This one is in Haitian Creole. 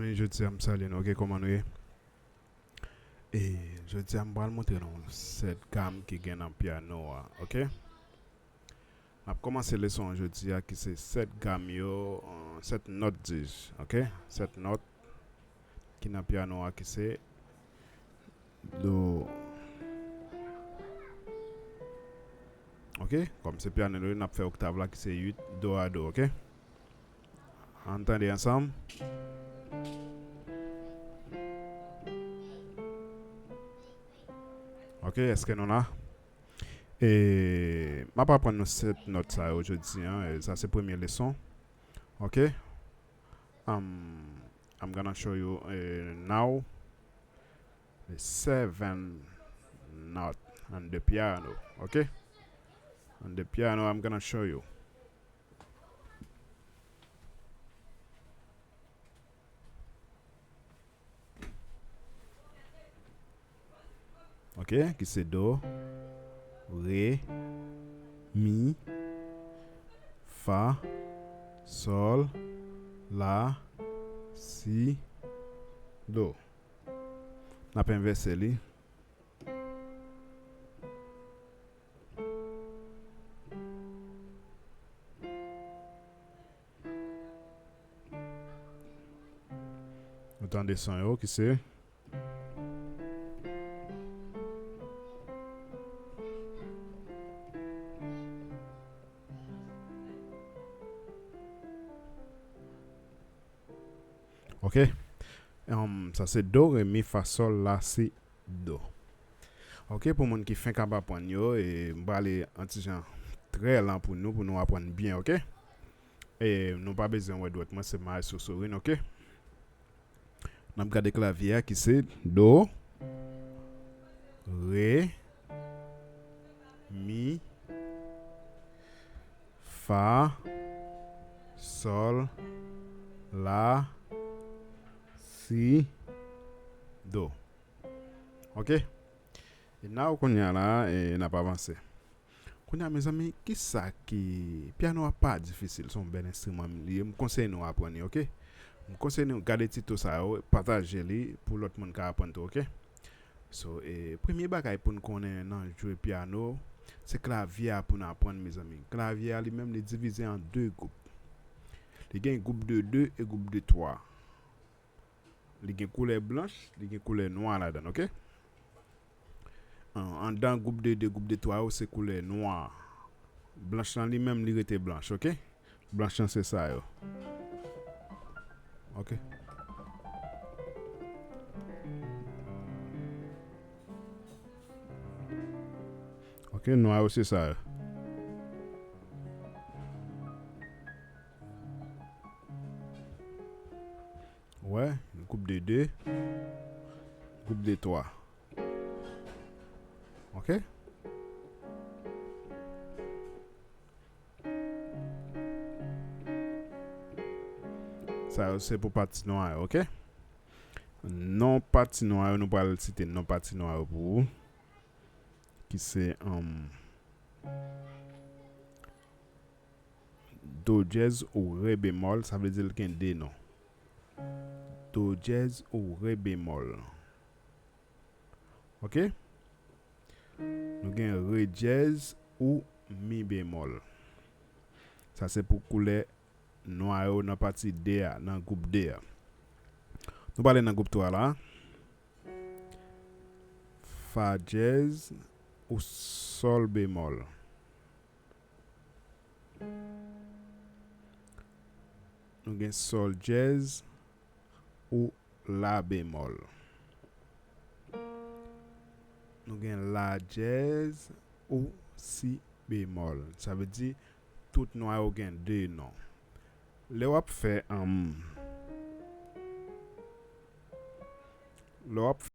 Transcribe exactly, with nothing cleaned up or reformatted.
Jodi a m salye nou, ok, kòman nou ye? E jodi a m pral montre nou sèt gam ki gen nan pyano a, ok? N ap kòmanse leson an jodi a ki se sèt gam yo, euh, sèt nòt, dis, ok? Sèt nòt ki nan pyano a ki se do. Ok? Kòm se pyano nou ye, n ap fè oktav la ki se uit, do a do, ok? Ann tande ansanm. Ok, èske nou la? E m ap aprann nou sèt nòt sa yo jodi a. E sa se premye leson. Ok? Um, I'm gonna show you, uh, now the seven note on the piano, ok? On the piano, I'm gonna show you. Ok, ki se do, re, mi, fa, sòl, la, si, do. N ap envèse li. Nou tande son yo ki se. Ok. Um, sa se do, re, mi, fa, sòl, la, si, do. Ok, pou moun ki fenk ap aprann yo, e m prale an ti jan trè lan pou nou, pou nou aprann byen, ok? E nou pa bezwen wè dwèt mwen, se Maestro Sorin, ok? N ap gade klavye a ki se do, re, mi, fa, sòl, la, si, do. Ok? E now kounye a la, e n ap avanse. Kounye a, mezanmi, kisa ki, pyano a pa difisil, se yon bèl enstriman li ye. M konseye nou aprann li, ok? M konseye nou gade tito sa yo, pataje li pou lòt moun ka aprann tou, ok? So, e, premye bagay pou n konnen nan jwe pyano, se klavye a pou n aprann, mezanmi. Klavye a li menm, li divize an de gwoup. Li gen gwoup de de e gwoup de twa. Li gen koulè blanch, li gen koulè nwa ladan l, ok? An, anndan gwoup de de, gwoup de twa yo, se koulè nwa. Blanch lan li menm, li rete blanch, ok? Blanch lan se sa yo. Ok. Ok, nwa yo se sa yo. Wè, gwoup de de, gwoup de twa. Ok? Sa yo se pou pati nwa yo, ok? Non pati nwa yo, nou pral site non pati nwa yo pou ou. Ki se, um, do dyèz ou re bemòl, sa vle di l gen de non. Do dyèz ou re bemòl. Ok? Nou gen re dyèz ou mi bemòl. Sa se pou koulè nwa yo nan pati de a, nan gwoup de a. Nou prale nan gwoup twa la. Fa dyèz ou sòl bemòl. Nou gen sòl dyèz ou la bemòl. Nou gen la dyèz ou si bemòl. Sa vle di tout nwa yo gen de non. Lè w ap fè, um, lè w ap